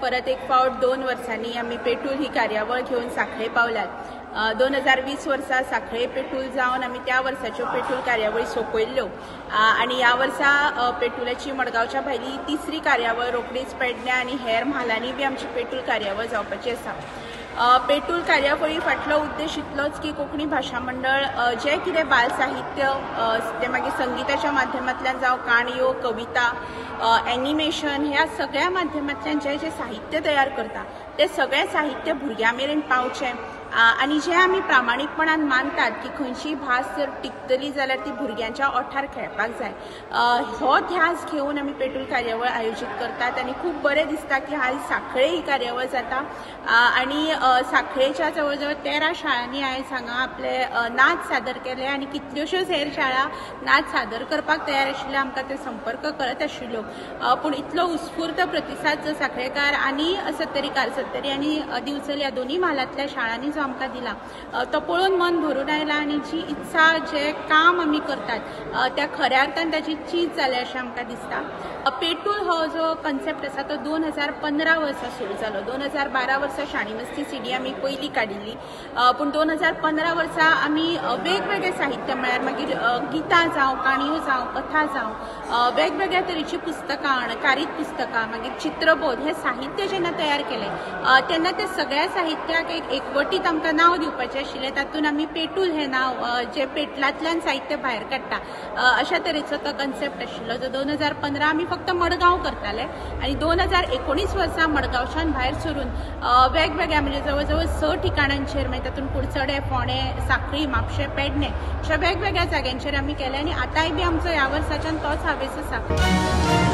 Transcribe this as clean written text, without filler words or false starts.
परत एक फावट 2 वर्सांनी आमी पेटूल ही कार्यावळ घेवन सांखळे पावल्यात. 2020 वर्सा सांखळे पेटूल जावन आमी त्या वर्साच्यो पेटूल कार्यावळी सोंपयल्ल्यो आनी ह्या वर्सा पेटुलाची मडगांवच्या भायली तिसरी कार्यावळ रोखडीच पेडण्या आनी हेर म्हालांनी बी आमची पेटूल कार्यावळ जावपाची आसा. पेटूल कार्यावळी फाटलो उद्देश इतलोच की कोंकणी भाशा मंडळ जें कितें बाल साहित्य तें मागीर संगिताच्या माध्यमांतल्यान जावं, काणयो, कविता, एनिमेशन ह्या सगळ्या माध्यमांतल्यान जें जें साहित्य तयार करता तें सगळें साहित्य भुरग्यां मेरेन पावचें आनी जें आमी प्रामाणीकपणान मानतात की खंयचीय भास जर टिकतली जाल्यार ती भुरग्यांच्या ओंठार खेळपाक जाय, हो ध्यास घेवन आमी पेटूल कार्यावळ आयोजीत करतात. आनी खूब बरें दिसता की हालीं सांखळे ही कार्यावळ जाता आनी सांखळेच्या जवळ जवळ 13 शाळांनी आयज हांगा आपले नाच सादर केले आनी कितल्योश्योच हेर शाळा नाच सादर करपाक तयार आशिल्ल्यो, आमकां ते संपर्क करत आशिल्ल्यो. पूण इतलो उत्स्फूर्त प्रतिसाद जो सांखळेकार आनी सत्तरीकार, सत्तरी आनी दिवचल ह्या दोनूय म्हालांतल्या शाळांनी जो आमकां दिला तो पळोवन मन भरून आयला आनी जी इत्सा, जें काम आमी करतात त्या खऱ्या अर्थान ताची चीज जाल्या अशें आमकां दिसता. पेटूल हो जो कन्सेप्ट आसा तो 2015 वर्सा सुरू जालो. 2012 वर्सा शाणी मस्ती सीडी आमी पयली काडिल्ली, पूण 2015 वर्सा आमी वेगवेगळे साहित्य म्हळ्यार मागीर गितां जावं, काणयो जावं, कथा जावं, वेगवेगळ्या तरेचीं पुस्तकां, अणकारीत पुस्तकां, मागीर चित्रबोध हें साहित्य जेन्ना तयार केलें तेन्ना ते सगळ्या साहित्याक एक एकवटीत आमकां नांव दिवपाचें आशिल्लें. तातूंत आमी पेटूल हें नांव जें पेटलांतल्यान साहित्य भायर काडटा अशा तरेचो तो कन्सेप्ट आशिल्लो, जो 2015 आमी फक्त मडगांव करताले आनी 2019 वर्सा मडगांवच्यान भायर सरून वेगवेगळ्या म्हणजे जवळ जवळ 6 ठिकाणांचेर, मागीर तातूंत कुडचडे, फोंडें, सांखळी, म्हापशें, पेडणें अशा वेगवेगळ्या जाग्यांचेर आमी केलें आनी आतांय बी आमचो ह्या वर्साच्यान तोच हावेस आसा.